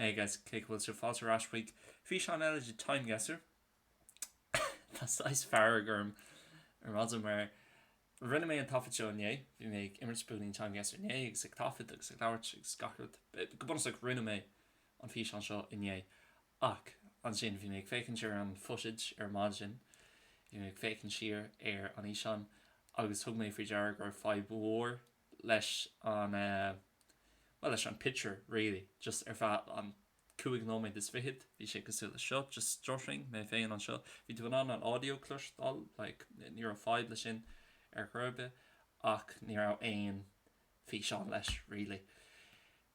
Hey guys, cén chaoi a bhfuil sibh? Fáilte ar ais chuig físeán eile de Time Guesser. Tá saghas fearg orm ar maidin mar rinne mé an taifead seo inné, bhí mé ag imirt beagáinín Time Guesser inné agus ag taifead agus ag labhairt agus gach rud. Go bunúsach rinne mé an físeán seo inné ach ansin bhí mé ag féachaint ar an footage ar maidin, bhí mé ag féachaint siar ar an fhíseán agus thug mé faoi deara go raibh fadhb mhór leis an eh bhuel leis an picture really just ar feadh an 5 nóiméad is fichead bhí sé cosúil le seo just stuttering mé féin anseo bhí tú in ann an audio cloisteáil like ní raibh fadhb leis sin ar chor ar bith ach ní raibh aon físeán leis really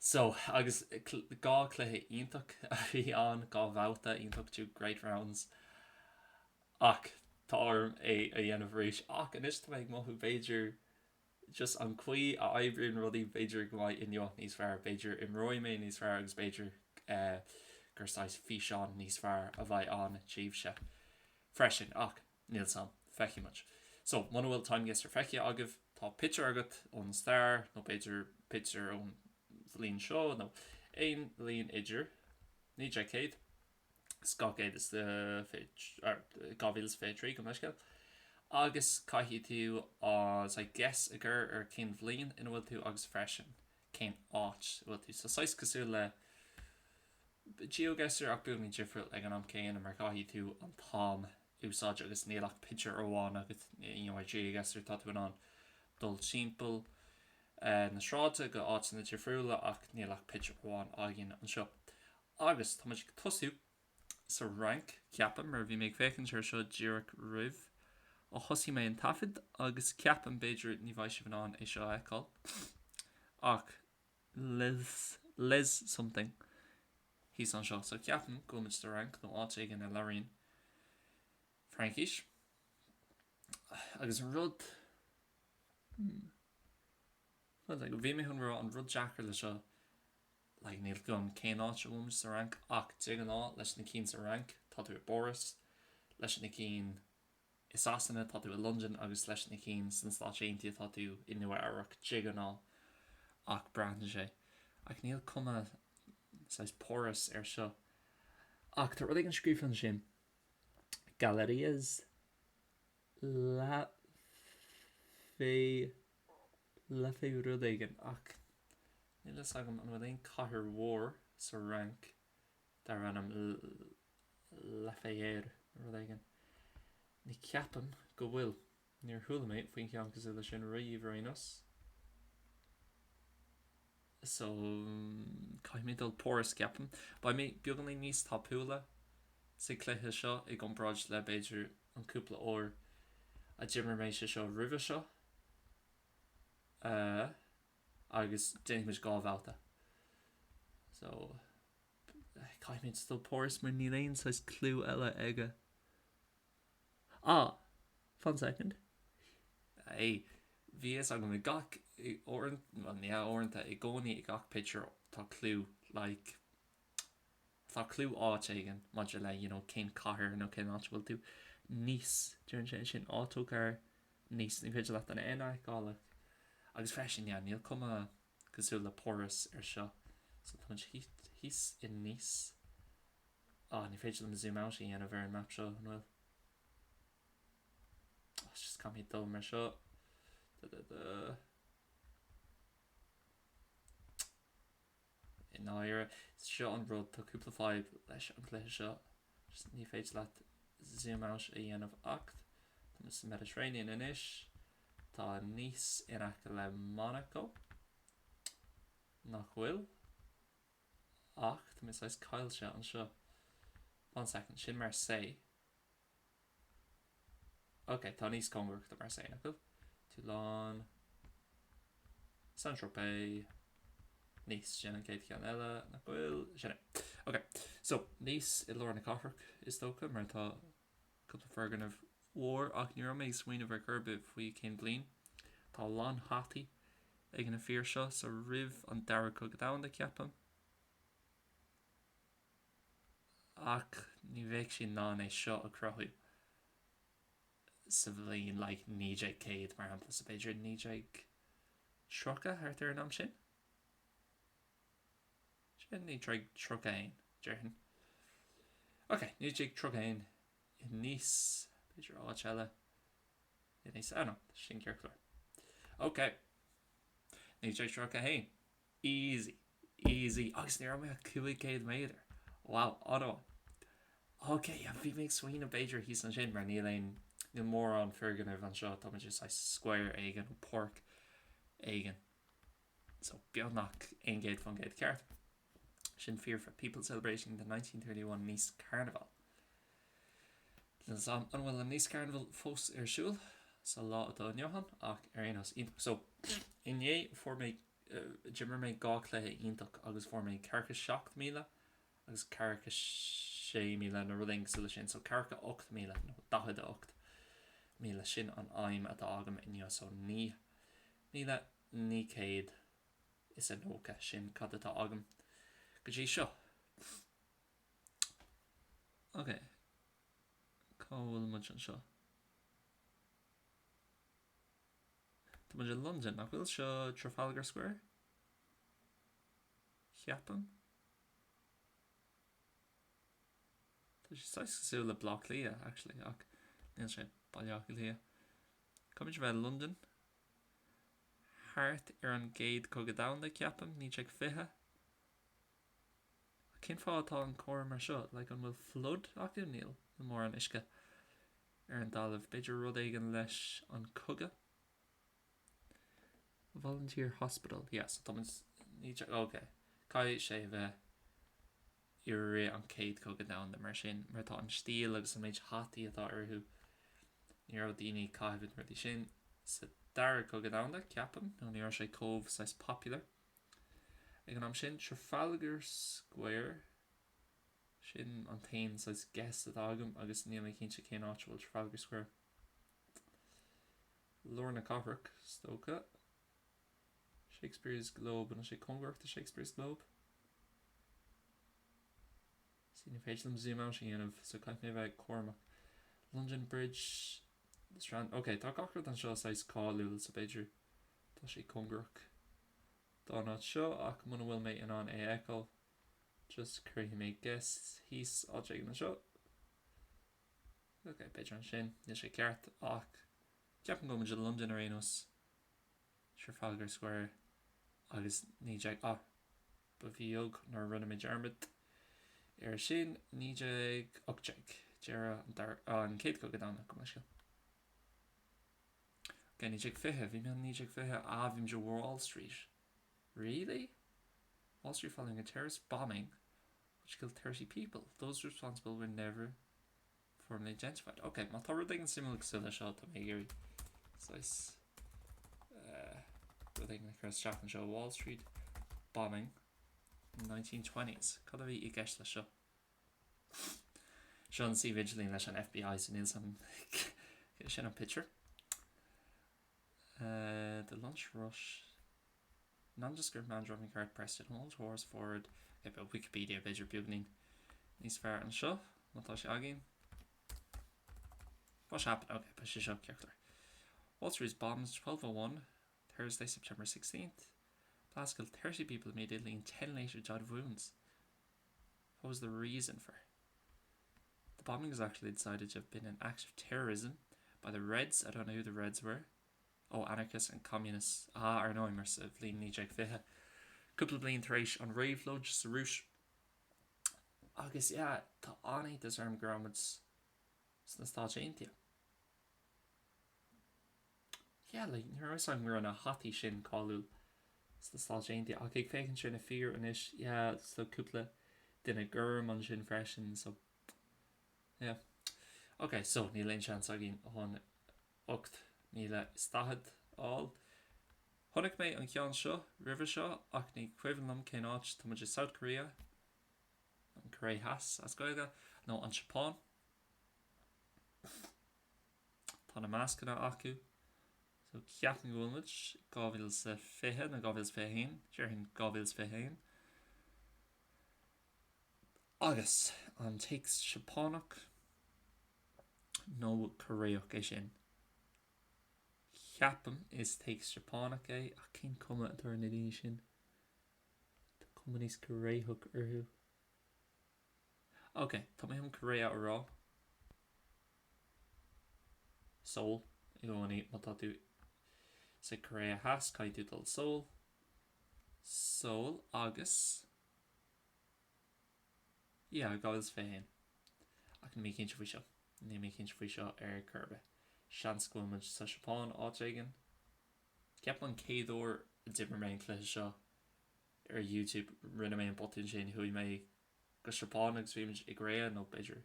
so agus dhá cluiche iontach a bhí ann dhá bhabhta iontach two great rounds ach tá orm é a dhéanamh arís ach anois tá mé ag mothú b'fhéidir just an chaoi a oibríonn rudaí, b'fhéidir go mbeidh inniu níos fearr, b'fhéidir imreoidh mé níos fearr agus b'fhéidir gur saghas físeán níos fearr a bheidh ann daoibhse freisin ach níl 's a'm, feicfidh muid. So, muna bhfuil Time Guesser feicthe agaibh, tá pictiúr agat ón stair nó b'fhéidir pictiúr ón bhliain seo nó aon bhliain idir 1900, 2023 gabh mo leithscéal agus caithfidh tú an saghas guess a chur ar cén bhliain ina bhfuil tú agus freisin cén áit a bhfuil tú. So saghas cosúil le GeoGuessr ach beagáinín difriúil ag an am céanna mar caithfidh tú an t-am a úsáid agus níl ach pictiúr amháin agat you know ar GeoGuessr tá tú in ann dul timpeall na sráide go áiteanna difriúla ach níl ach pictiúr amháin againn anseo. Agus tá muid ag tosú sa Fhrainc, ceapaim, mar bhí mé ag féachaint air seo díreach roimh a thosaigh mé an taifead agus ceapaim, b'fhéidir, ní bheidh sibh in ann é seo a fheiceáil, ach les, les something thíos anseo. So ceapaim go bhfuil muid sa Fhrainc nó áit éigin a labhraíonn Fraincis. Agus an rud, hmm, bhí mé chun rá an rud deacair le seo, like níl 'fhios agam cén áit a bhfuil muid sa Fhrainc ach de ghnáth leis na cinn sa Fhrainc tá tú i bPáras, leis na cinn i Sasana tá tú i Londain agus leis na cinn sna Stáit Aontaithe tá tú i Nua Eabhrac de ghnáth ach braitheann sé ach níl cuma saghas Páras air seo ach tá rud éigin scríofa ansin Galeries La Fay La Fay rud éigin ach níl fhios agam an bhfuil aon cathair mhór sa Fhrainc darb ainm Lafayette nó rud éigin. Ní ceapaim go bhfuil. Níor chuala mé faoin cheann cosúil leis sin riamh ar aon nós. So, caithfidh mé dul Páras ceapaim. Beidh mé beagáinín níos tapúla sa chluiche seo i gcomparáid le b'fhéidir an cúpla uair a d'imir mé sé seo roimhe seo. Uh, agus déanfaidh muid dhá bhabhta. So, caithfidh muid dul Páras mar níl aon saghas clue eile aige. Ah! Fan second. Hey, bhí fhios agam i gach uaireanta, bhuel ní hea uaireanta, i gcónaí i gach pictiúr tá clue like tá clue áit éigin maidir le you know cén cathair nó cén áit a bhfuil tú. Nice, deireann sé ansin autocar Nice, ní féidir leat an N a fheiceáil ach agus freisin yeah níl cuma cosúil le Páras ar seo so tá muid thíos i Nice. Ah, ní féidir liom zoom out a dhéanamh ar an map seo, an bhfuil? Ah, just caithfidh mé dul mar seo. Da, da, da. I ndáiríre, seo an rud, tá cúpla fadhb leis an gcluiche seo. Just ní féidir leat zoom out a dhéanamh ach tá muid sa Mediterranean anois. Tá Nice in aice le Monaco. Nach bhfuil? Ach tá mé saghas caillte anseo. One second, sin Marseille. Ok, tá Nice cóngarach do Marseille, nach bhfuil? Toulon, Saint-Tropez, Nice, sin an chéad cheann eile, nach bhfuil? Sin é. Ok, so Nice i lár na cathrach is dócha, mar tá cúpla foirgneamh mhór, ach ní raibh mé ag smaoineamh ar chor ar bith faoi cén bhliain. Tá a lán hataí ag na fir seo, so roimh an Dara Cogadh Domhanda, ceapaim. Ach ní bheadh sé in ann é seo a chruthú sa bhliain like 1900, mar shampla, so b'fhéidir 1930, thart ar an am sin? 1931, déarfainn. Ok, 1931 i Nice, b'fhéidir áit eile i Nice, ah no, sin ceart go leor. Ok, 1931, easy, easy, agus ní raibh mé ach 500 méadar. Wow, an-mhaith. Ok, yeah, bhí mé ag smaoineamh b'fhéidir thíos ansin mar níl aon, níl mórán foirgnimh anseo, tá muid i saghas square éigin nó páirc éigin. So, beagnach 100% ceart. Sin fíor for people celebrating the 1931 Nice Carnival. Níl 's a'm an bhfuil an Nice Carnival fós ar siúl sa lá atá inniu ann ach ar aon nós, iontach. So, inné fuair mé, d'imir mé dhá chluiche iontach agus fuair mé ceathracha 7,000 agus ceathracha 6,000 nó rud éigin cosúil leis sin, so ceathracha 8,000 nó 48,000 sin an aidhm atá agam inniu, so 9,990 sin cad atá agam go dtí seo. Ok, cá bhfuil muid anseo? Tá muid i Londain, nach bhfuil seo Trafalgar Square? Ceapaim. Tá sé saghas cosúil le Baile Átha Cliath, actually, ach níl sé Baile Átha Cliath. Caithfimid a bheith i Londain thart ar an gCéad Cogadh Domhanda, ceapaim, 1920. Ach cén fáth atá an comhartha mar seo? Like, an bhfuil flood acu? Níl, níl mórán uisce ar an dtalamh. B'fhéidir rud éigin leis an cogadh? Volunteer Hospital, yeah, so tá muid, ok, caithfidh sé a bheith i rith an Chéad Chogadh Domhanda mar sin, mar tá an stíl agus an méid hataí atá orthu, ní raibh daoine ag caitheamh na rudaí sin sa Dara Cogadh Domhanda, ceapaim, nó ní raibh sé chomh saghas popular ag an am sin. Trafalgar Square, sin an t-aon saghas guess atá agam agus níl mé cinnte cén áit a bhfuil Trafalgar Square. Lár na cathrach, is dócha. Shakespeare's Globe, an bhfuil sé cóngarach do Shakespeare's Globe? See, ní féidir liom zoom out a dhéanamh, so caithfidh mé a bheith cúramach. London Bridge, The Strand, ok, tá gach rud anseo saghas cáiliúil, so b'fhéidir tá sé cóngarach don áit seo, ach muna bhfuil mé in ann é a fheiceáil, just cuirfidh mé guess thíos áit éigin anseo. Ok, b'fhéidir ansin, níl sé ceart, ach ceapaim go bhfuil muid i Londain ar aon nós. Trafalgar Square agus 19 ah ba bheag nár rinne mé dearmad air sin 1918 deireadh an dara ah an Chéad Chogadh Domhanda gabh mo leithscéal. Ok 1920 bhí mé in 1920 ah bhí muid i Wall Street really? Wall Street following a terrorist bombing which killed 30 people those responsible were never Formally identified. Ok, má tá rud éigin suimiúil cosúil leis seo, tá mé ag iarraidh saghas rud éigin a chur isteach anseo. Wall Street bombing 1920s. Cad a bhí i gceist leis seo? Seo an suíomh idirlín leis an FBI, so níl san sin an picture. Uh, the lunch rush. Nondescript man driving cart pressed an old horse forward. Ok, beidh Wikipedia b'fhéidir beagainín níos fearr anseo, má tá sé againn. What happened? Ok, beidh sé seo ceart go leor. Wall Street was bombed 12:01 Thursday, September 16th. Blast killed 30 people immediately and 10 later died of wounds. What was the reason for? The bombing was actually decided to have been an act of terrorism by the Reds. I don't know who the Reds were. Oh, anarchists and communists. Ah, ar ndóigh, mar sa bhliain 1920, cúpla bliain tar éis an réabhlóid sa Rúis. Agus, yeah, tá an-iontas orm go raibh muid sna Stáit Aontaithe. Yeah, like, ní raibh fhios agam go raibh na hataí sin cáiliúil sna Stáit Aontaithe, ach ag féachaint ar na fir anois, yeah, so cúpla duine gorm ansin freisin, so, yeah. Ok, so, níl aon seans againn an 8040 a fháil. Chonaic mé an ceann seo roimhe seo ach ní cuimhin liom cén áit, tá muid i South Korea, an Cóiré Theas as Gaeilge, nó an tSeapáin. Tá na mascanna acu so ceapaim go bhfuil muid 2020 nó 2021, déarfainn 2021. Agus an téacs Seapánach nó Cóiréach é sin? Ceapaim is téacs Seapánach é ach cén cuma atá ar na daoine sin? Cuma níos Cóiréach orthu. Ok, tá mé chun Korea a rá. Seoul i gcónaí má tá tú sa Korea Theas caithfidh tú dul Seoul. Seoul agus yeah 2021. Ach níl mé cinnte faoi seo. Níl mé cinnte faoi seo ar chor ar bith. Seans go bhfuil muid sa Seapáin áit éigin. Ceapaim an chéad uair a d'imir mé an cluiche seo ar YouTube rinne mé an botún sin, chuaigh mé go Seapáin agus bhí muid i gCorea nó b'fhéidir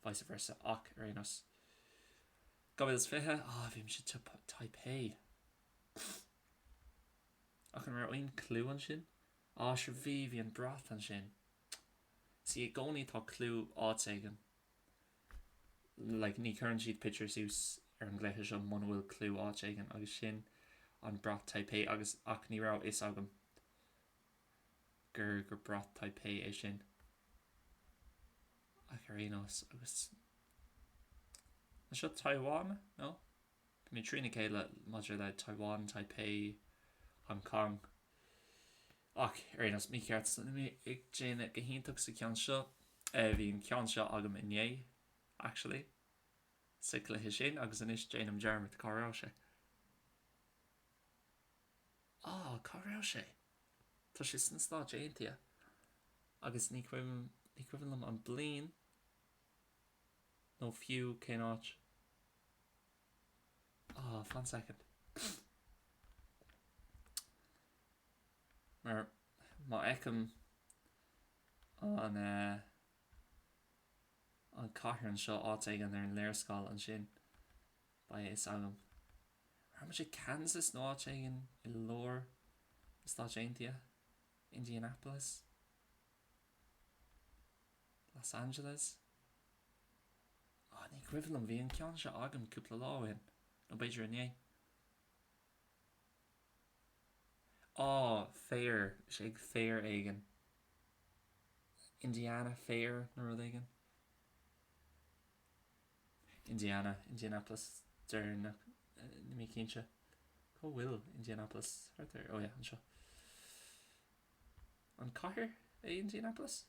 vice versa ach ar aon nós 2020, ah bhí muid i Taipei. Ach an raibh aon clue ansin? Ah sure bhí, bhí an brat ansin. See i gcónaí tá clue áit éigin. Like ní chuireann siad pictiúr suas ar an gcluiche seo muna bhfuil clue áit éigin agus sin an brat Taipei agus ach ní raibh fhios agam gur gur brat Taipei é sin. Ach ar aon nós agus An seo Taiwan? No? Bhí mé trína chéile maidir le Taiwan, Taipei, Hong Kong. Ach ar aon nós, mícheart, so níl mé ag déanamh go hiontach sa cheann seo. Bhí an ceann seo agam inné, actually, sa chluiche sin agus anois déanaim dearmad cá raibh sé. Á, cá raibh sé? Tá sé sna Stáit Aontaithe agus ní cuimhin, ní cuimhin liom an bliain nó fiú cén áit. Ah, fan second. Mar má fheicim an eh, an cathair anseo áit éigin ar an léarscáil ansin, beidh a fhios agam. Raibh muid i Kansas nó áit éigin i lár na Stáit Aontaithe? Indianapolis? Los Angeles? Ah, ní cuimhin liom, bhí an ceann seo agam cúpla lá ó shin, nó b'fhéidir inné. Á, fair, sé ag fair éigin. Indiana Fair nó rud éigin. Indiana, Indianapolis, déarfainn, níl mé cinnte. Cá bhfuil Indianapolis? Thart ar, oh yeah, anseo. An cathair é Indianapolis?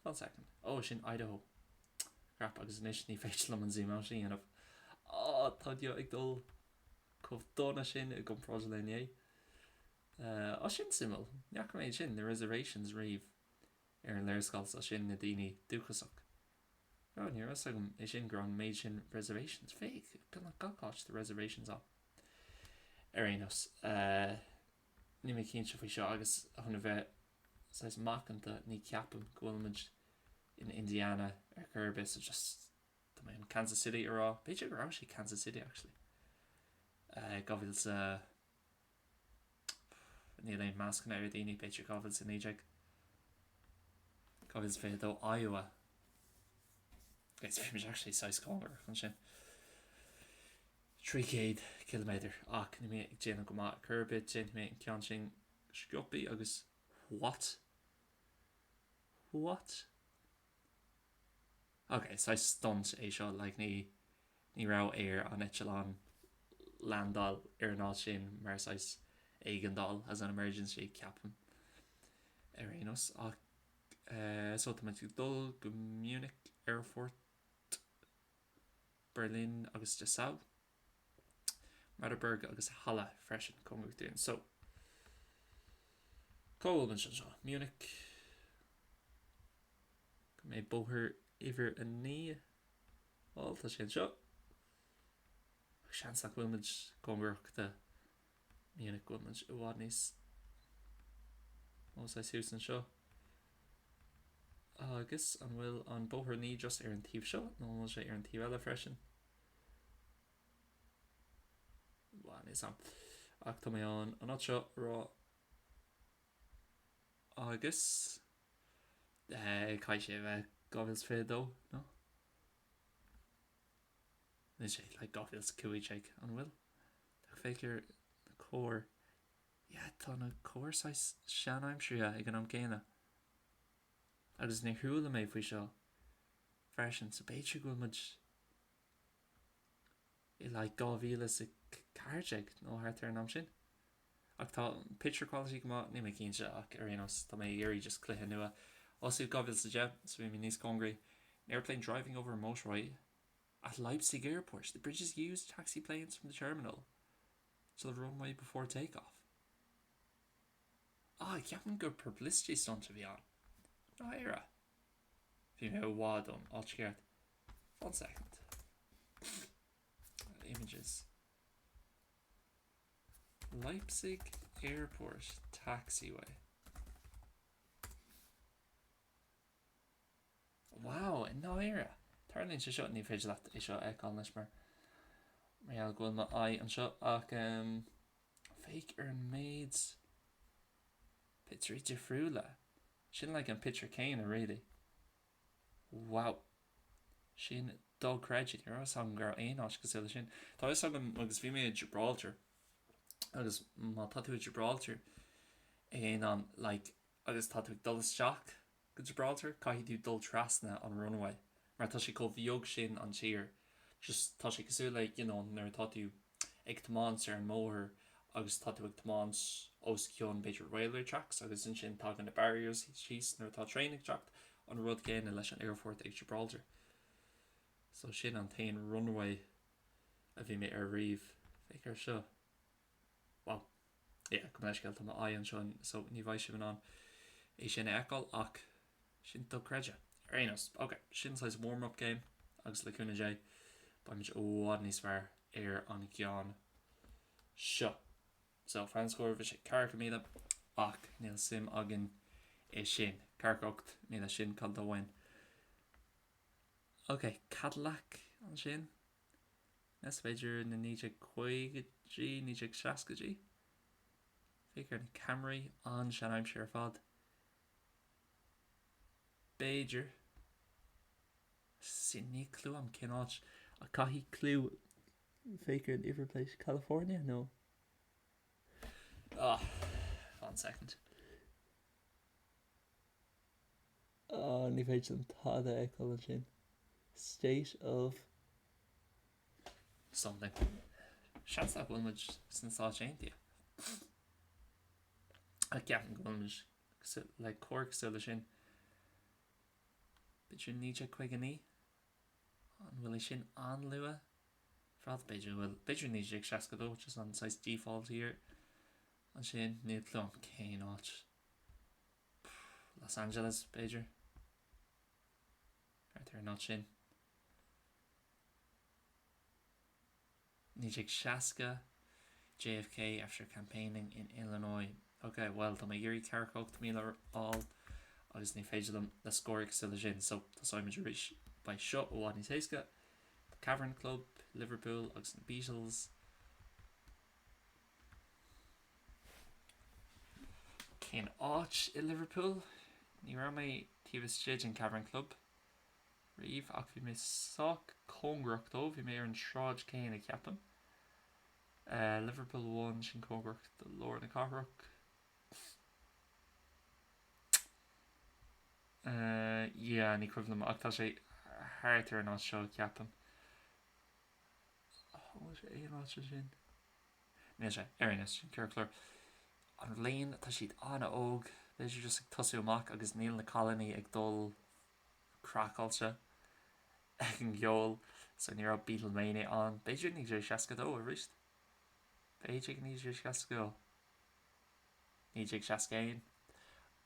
One second. Oh, sin Idaho. Crap, agus anois ní féidir liom an zoom out a dhéanamh. Oh, tá Dia ag dul chomh dona sin i gcomparáid le inné. Uh, oh, sin suimiúil. Ní fhaca mé sin, na reservations riamh ar an léarscáil so sin na daoine dúchasach. Oh, ní raibh fhios agam é sin go raibh an méid sin reservations. Féach, beagnach gach áit tá reservations ann. Ar aon nós, uh, níl mé cinnte faoi seo agus chun a bheith saghas macanta ní ceapaim go bhfuil muid in Indiana ar chor ar bith so just tá mé chun Kansas City a rá. B'fhéidir go raibh sé Kansas City actually. Uh, 2000 sa níl aon mascanna ar daoine b'fhéidir 2019 2022 Iowa. Guys, bhí muid actually saghas cóngarach ansin. 300 ciliméadar ach níl mé ag déanamh go maith ar chor ar bith. Déanfaidh mé an ceann sin sciobthaí agus what? What? Ok, saghas stunt é seo, like ní ní raibh ar an eitleán landáil ar an áit sin mar saghas éigeandáil as an emergency ceapaim ar aon nós ach eh, so tá muid ag dul go Munich Airport Berlin agus Dessau, Magdeburg agus Halle freisin, cóngarach dúinn. So, cá bhfuil muid anseo? Munich. Go mbeidh bóthar uimhir 9. Bhuel, tá sé anseo. Ach seans nach bhfuil muid cóngarach do Munich, go bhfuil muid i bhfad níos mó saghas thuas anseo. Agus an bhfuil an bóthar 9 just ar an taobh seo nó an bhfuil sé ar an taobh eile freisin? Bhuel, níl a fhios agam. Ach tá mé an an áit seo a rá agus eh, caithfidh sé a bheith 2022, nó? Níl sé like 2015, an bhfuil? Ach féach ar na cairr. Yeah, tá na cairr saghas sean-aimseartha ag an am céanna. Agus níor chuala mé faoi seo freisin, so b'fhéidir go bhfuil muid i like 2014 nó thart ar an am sin. Ach tá an picture quality go maith, níl mé cinnte ach ar aon nós tá mé ag iarraidh just cluiche nua a thosú 2010 so bhí mé níos cóngaraí. An airplane driving over a motorway at Leipzig Airport. The bridge is used to taxi planes from the terminal to the runway before takeoff. Ah, ceapaim gur publicity stunt a bhí ann. Dáiríre. Bhí mé i bhfad ón áit cheart. One second. Images. Leipzig Airport Taxiway. Wow, i ndáiríre! Tarlaíonn sé seo, ní féidir leat é seo a fheiceáil anois mar mar gheall go bhfuil m'aghaidh anseo ach um, féach ar an méid pictiúirí difriúla. Sin like an pictiúr céanna really. Wow. Sin dochreidte. Ní raibh fhios agam go raibh aon áit cosúil leis sin. Tá fhios agam agus bhí mé i Gibraltar agus má tá tú i Gibraltar ag aon am like agus tá tú ag dul isteach go Gibraltar, caithfidh tú dul trasna an runway mar tá sé chomh beag sin an tír. Just tá sé cosúil le you know nuair atá tú ag tiomáint ar an mbóthar agus tá tú ag tiomáint os cionn b'fhéidir railway tracks agus ansin tagann na barriers síos nuair atá traein ag teacht, an rud céanna leis an aerfort ag Gibraltar. So sin an t-aon runway a bhí mé ar riamh. Féach ar seo. Well, yeah, gabh mo leithscéal, tá m'aghaidh anseo so ní bheidh sibh in ann é sin a fheiceáil ach sin dochreidte. Ar aon nós, ok, sin saghas warm-up game agus le cúnamh Dé beimid i bhfad níos fearr ar an gceann seo. So, final score, bhí sé 40,000 ach níl suim againn i sin. 48,000 sin cad atá uainn. Ok, Cadillac ansin. Is b'fhéidir na 1950idí, 1960idí? Féach ar na ceamaraí, an-sean-aimsir ar fad. B'fhéidir. Sin, níl clue agam cén áit, ach caithfidh clue. Féach ar an uimhir plate, California nó? Ah, one second. Ah, ní féidir liom tada a fheiceáil ansin. State of something. Seans nach bhfuil muid sna Stáit Aontaithe. Ach ceapaim go bhfuil muid le carr cosúil leis sin. B'fhéidir 1959? An bhfuil é sin an-luath? Fad, b'fhéidir go bhfuil. B'fhéidir 1962, just an saghas default year. Ansin, níl clue agam cén áit. Los Angeles, b'fhéidir. Thart ar an áit sin. 1960, JFK after campaigning in Illinois. Ok, bhuel, tá mé ag iarraidh 48,000 a fháil agus ní féidir liom le scór cosúil leis sin, so tosóimid arís. Beidh seo i bhfad níos éasca. The Cavern Club, Liverpool agus na Beatles. Cén áit i Liverpool? Ní raibh mé taobh istigh den Cavern Club riamh ach bhí mé sách cóngarach dó, bhí mé ar an sráid céanna ceapaim. Liverpool One, sin cóngarach do lár na cathrach. Yeah, ní cuimhin liom ach tá sé thart ar an áit seo ceapaim. An bhfuil sé aon áit ansin? Níl sé. Ar aon nós, sin ceart go leor. An bhliain, tá siad an-óg, b'fhéidir just ag tosú amach agus níl na cailíní ag dul craiceáilte ag an gceol so ní raibh Beatlemania ann. B'fhéidir 1962 arís. B'fhéidir 1962. 1961,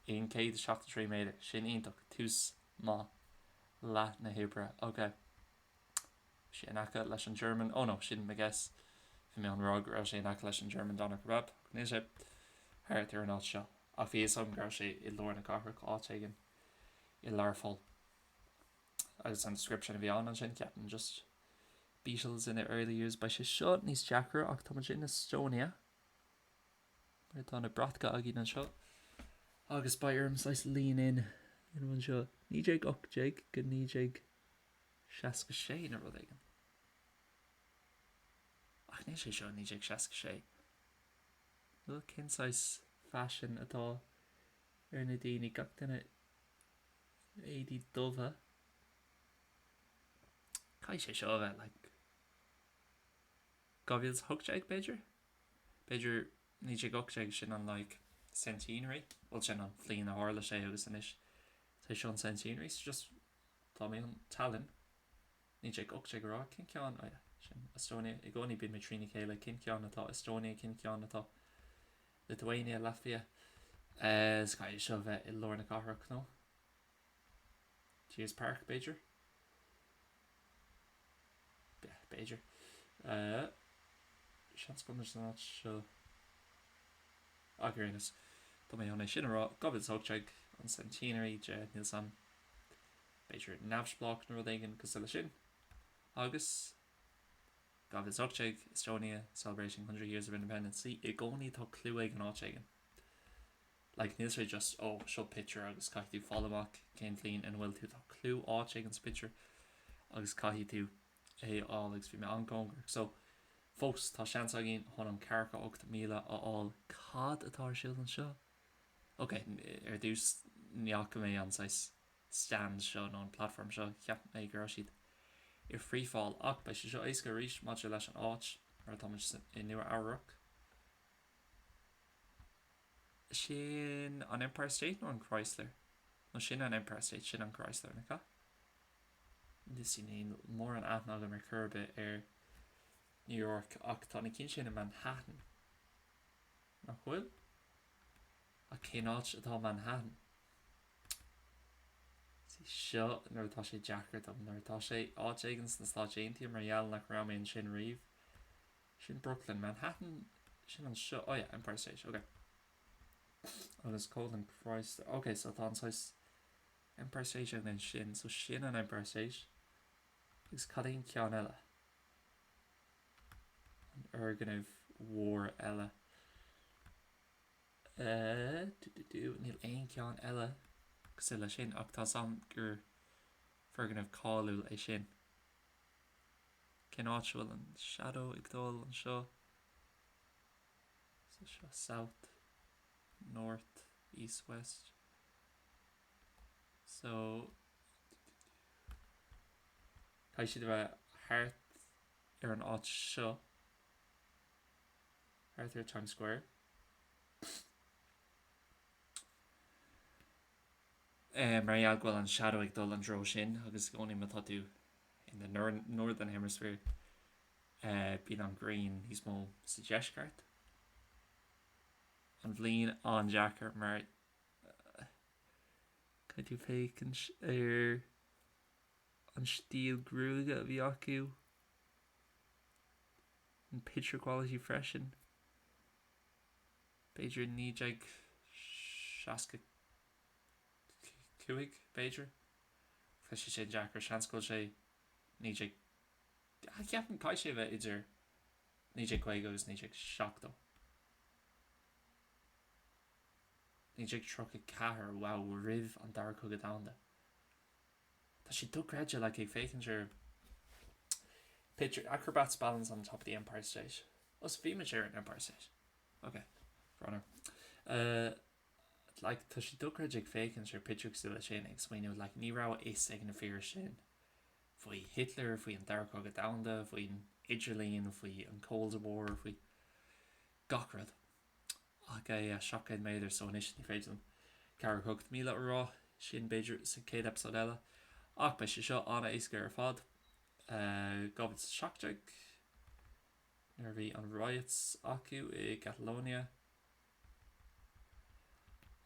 173 méadar, sin iontach, tús maith, leath na hoibre, ok. Sé in aice leis an German, oh no, sin mo guess, bhí mé chun rá go raibh sé in aice leis an German Doner Kebab, ach níl sé thart ar an áit seo, ach bhí fhios agam go raibh sé i lár na cathrach, áit éigin i Learpholl. Agus an description a bhí ann ansin, ceapaim just Beatles in the early years, beidh sé seo níos deacra ach tá muid in Estonia. Mar tá na bratacha againn anseo agus beidh orm saghas lean in a dhéanamh anseo. 1918 go 1966 nó rud éigin. Ach níl sé seo 1966. Bhuel, cén saghas faisin atá ar na daoine? Gach duine in éadaí dubha. Caithfidh sé seo a bheith like 2018 b'fhéidir? B'fhéidir 1918 sin an like centenary, bhuel sin an bhliain a tharla sé agus anois tá seo an centenary so just tá mé chun Tallinn 1918 a rá, cén ceann, oh yeah, sin Estonia, i gcónaí bíonn mé trína chéile, cén ceann atá Estonia, cén ceann atá Lithuania, Latvia, eh, so caithfidh seo bheith i lár na cathrach nó? Jurys Park b'fhéidir? B'fhéidir. Seans go bhfuil muid san áit seo. Ach ar aon nós, tá mé chun é sin a rá, 2018, an centenary de, níl 's a'm, b'fhéidir neamhspleách nó rud éigin cosúil leis sin. Agus 2018, Estonia celebrating 100 years of independence. See, i gcónaí tá clue ag an áit éigin. Like, níl sé just, oh, seo pictiúr agus caithfidh tú fáil amach cén bhliain ina bhfuil tú. Tá clue áit éigin sa pictiúr agus caithfidh tú é a fháil agus bhí mé an-cóngarach. So, fós, tá seans againn chun an 48,000 a fháil. Cad atá ar siúl anseo? Ok, ar dtús, ní fhaca mé an saghas stand seo nó an platform seo, cheap mé go raibh siad i free fall ach beidh sé seo éasca arís maidir leis an áit mar tá muid i Nua Eabhrac. Sin an Empire State nó an Chrysler? Nó sin an Empire State, sin an Chrysler, nach ea? See, níl mórán aithne agam ar chor ar bith ar New York ach tá na cinn sin i Manhattan. Nach bhfuil? Ach cén áit atá Manhattan? See, seo nuair atá sé deacair dom, nuair atá sé áit éigin sna Stáit Aontaithe mar gheall nach raibh mé ansin riamh. Sin Brooklyn, Manhattan, sin anseo, oh yeah, Empire State, ok. Agus cá bhfuil an Chrysler, ok, so tá an saghas Empire State againn ansin, so sin an Empire State. Agus cad é an ceann eile? An fhoirgneamh mhór eile. Uh, du, du, du, níl aon ceann eile cosúil leis sin, ach tá 's a'm gur foirgneamh cáiliúil é sin. Cén áit a bhfuil an shadow ag dul anseo? So seo south, north, east, west. So caithfidh siad a bheith thart ar an áit seo, thart ar Times Square. Eh, mar gheall go bhfuil an shadow ag dul an treo sin agus i gcónaí má tá tú in the northern hemisphere bíonn an ghrian níos mó sa deisceart. An bhliain an-deacair mar caithfidh tú féachaint ar an stíl gruaige a bhí acu, an picture quality freisin. B'fhéidir 1965, b'fhéidir? Tá sé sin deacair, seans go bhfuil sé 19, ceapaim caithfidh sé a bheith idir 1950 agus 1970. 1934, wow, roimh an Dara Cogadh Domhanda. Tá sé dochreidte, like, ag féachaint ar picture, acrobats balance on top of the Empire State. Oh, so bhí muid ar an Empire State. Ok, brón orm. Uh, like, tá sé dochreidte ag féachaint ar pictiúr cosúil leis sin ag smaoineamh, like, ní raibh a fhios ag na fir sin faoi Hitler, faoi an Dara Cogadh Domhanda, faoin idirlíon, faoi an Cold War, faoi gach rud. Ach eh, yeah, 700 méadar, so anois ní féidir liom 48,000 a rá, sin b'fhéidir sa chéad episode eile. Ach beidh sé seo an-éasca ar fad. Uh, 2017 nuair a bhí an riots acu i gCatalonia.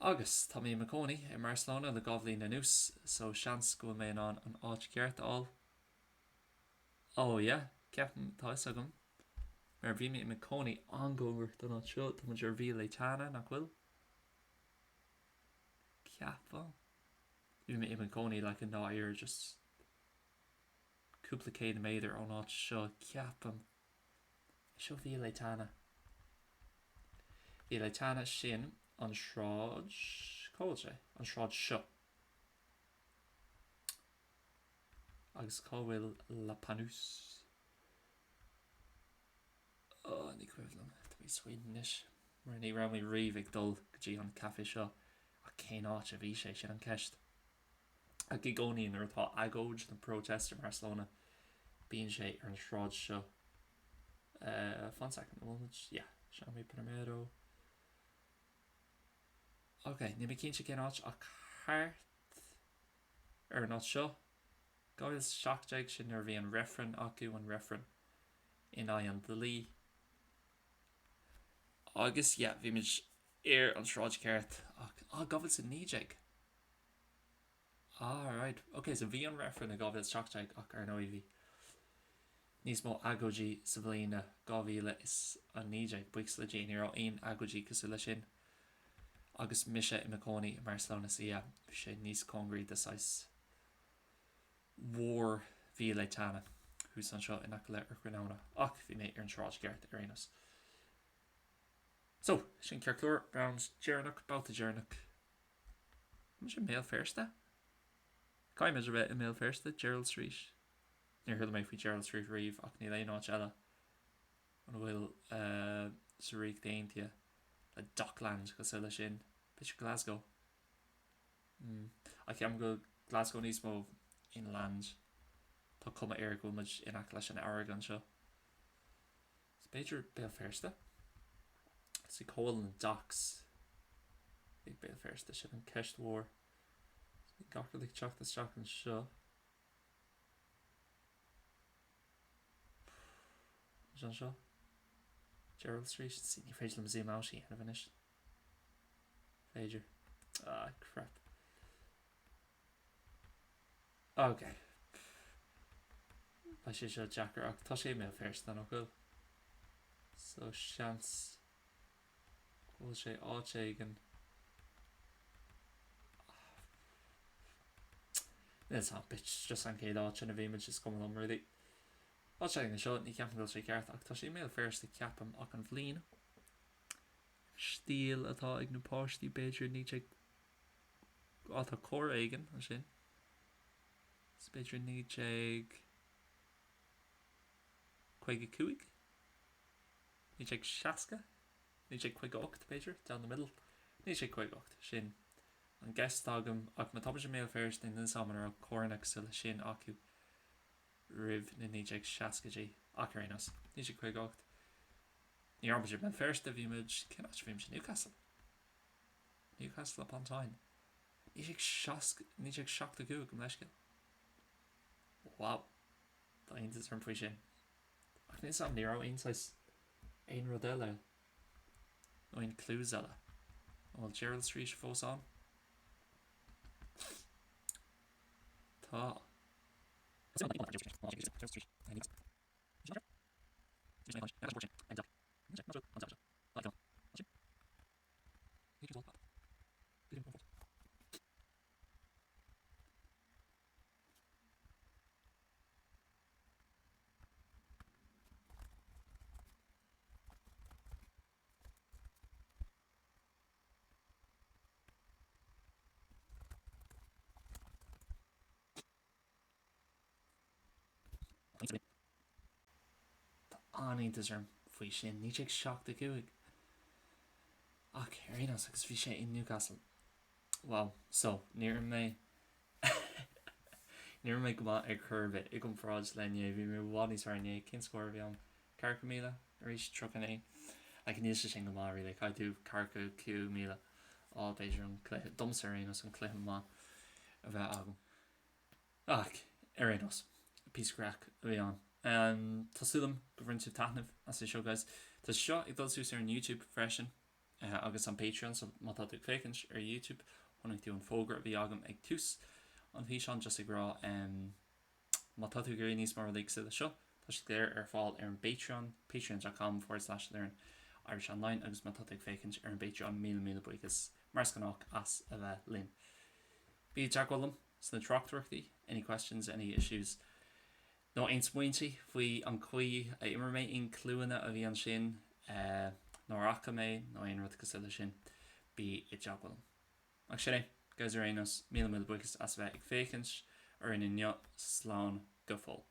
Agus tá mé i mo chónaí i mBarcelona le 2 bhliain anuas, so seans go bhfuil mé in ann an áit cheart a fháil. Oh yeah, ceapaim, tá fhios agam. Mar bhí mé i mo chónaí an-chóngarach don áit seo, tá muid ar Via Laietana, nach bhfuil? Ceapaim. Bhí mé i mo chónaí like i ndáiríre just cúpla céad méadar ón áit seo, ceapaim. Seo Via Laietana. Via Laietana sin an sráid, cá bhfuil sé? An sráid seo. Agus cá bhfuil La Panouse? Oh, ní cuimhin liom. Tá mé smaoineamh anois. Mar ní raibh mé riamh ag dul go dtí an caife seo. Ach cén áit a bhí sé? Sin an ceist. Ach i gcónaí nuair atá agóid nó protest i mBarcelona, bíonn sé ar an sráid seo. Uh, fan second, an bhfuil muid? Yeah, Jaume Primero. Ok, níl mé cinnte cén áit ach thart ar an áit seo, 2017 sin nuair a bhí an reifreann acu, an reifreann in aghaidh an dlí. Agus yeah, bhí muid ar an sráid ceart ach, ah, 2019! Ah right, ok, so bhí an reifreann i 2017 ach ar ndóigh bhí níos mó agóidí sa bhliain 2019, buíochas le Dia ní raibh aon agóidí cosúil leis sin agus mise i mo chónaí i mBarcelona so yeah, bhí sé níos cóngaraí do saghas Mhór Via Laietana thuas anseo in aice le Urquinaona ach bhí mé ar an sráid cheart ar aon nós. So, sin ceart go leor, round deireanach, babhta deireanach. Muid i mBéal Feirste? Caithfidh muid a bheith i mBéal Feirste, Gerald Street. Níor chuala mé faoi Gerald Street riamh ach níl aon áit eile an bhfuil sa Ríocht Aontaithe le Docklands cosúil leis sin. B'fhéidir Glasgow. Hmm. Ach ceapaim go bhfuil Glasgow níos mó inland. Tá cuma air go bhfuil muid in aice leis an fharraige anseo. Is b'fhéidir Béal Feirste? See cá bhfuil na docks ag Béal Feirste, sin an ceist mhór. Bhí gach rud ag teacht isteach anseo. Is anseo? Gerald Street? See, ní féidir liom zoom out a dhéanamh anois. Féidir. Ah, crap. Ok. Beidh sé seo deacair ach tá sé i mBéal Feirste nach bhfuil? So seans go bhfuil sé áit éigin. Níl 's a'm, bitch, just an chéad áit ina bhí muid is cuma liom really. Áit éigin anseo, ní ceapaim go bhfuil sé ceart ach tá sé i mBéal Feirste ceapaim ach an bhliain. Stíl atá ag na páistí b'fhéidir 19 Á tá carr éigin ansin. Is b'fhéidir 1955? 1960? 1958 b'fhéidir? Down the middle? 1958, sin an guess atá agam ach má tá muid i mBéal Feirste níl 'fhios a'm an raibh carranna cosúil leis sin acu roimh na 1960idí ach ar aon nós, 1958. Ní raibh muid i mBéal Feirste, bhí muid, cén áit a bhí muid? Newcastle? Newcastle upon Tyne. 1975 gabh mo leithscéal. Wow. Tá iontas orm faoi sin. Ach níl 'fhios a'm, ní raibh aon saghas aon rud eile nó aon clues eile. An bhfuil Gerald Street fós ann? Tá. Tá an-iontas orm faoi sin, 1975! Ach ar aon nós, agus bhí sé in Newcastle. Wow, so, níor imir mé níor imir mé go maith ar chor ar bith i gcomparáid le inné, bhí mé i bhfad níos fearr inné, cén scór a bhí ann? Ceathracha 1,000? Arís, 31. Like, níl sé sin go maith really, caithfidh tú ceathracha 5,000 a fháil b'fhéidir an cluiche, domsa ar aon nós, an cluiche maith a bheith agam. Ach, ar aon nós, píosa craic a bhí ann. Tá súil agam go bhain sibh taitneamh as é seo, guys. Tá seo ag dul suas ar an YouTube freisin, agus an Patreon, so má tá tú ag féachaint ar YouTube, chonaic tú an fógra a bhí agam ag tús an fhíseáin, just ag rá, má tá tú ag iarraidh níos mó rudaí cosúil le seo, tá siad go léir ar fáil ar an bPatreon, patreon dot com forward slash learn Irish Online, agus má tá tú ag féachaint ar an bPatreon, míle míle buíochas, mar is gnách, as a bheith linn. Bí i dteagmháil liom. sna tráchtaireachtaí, any questions, any issues, nó aon smaointe faoi an chaoi a imir mé, aon cliúanna a bhí ansin nár fhaca mé nó aon rud cosúil leis sin, bí i dteagmháil liom. Ach sin é, guys ar aon nós, míle míle buíochas as a bheith ag féachaint orainn inniu, slán go fóill.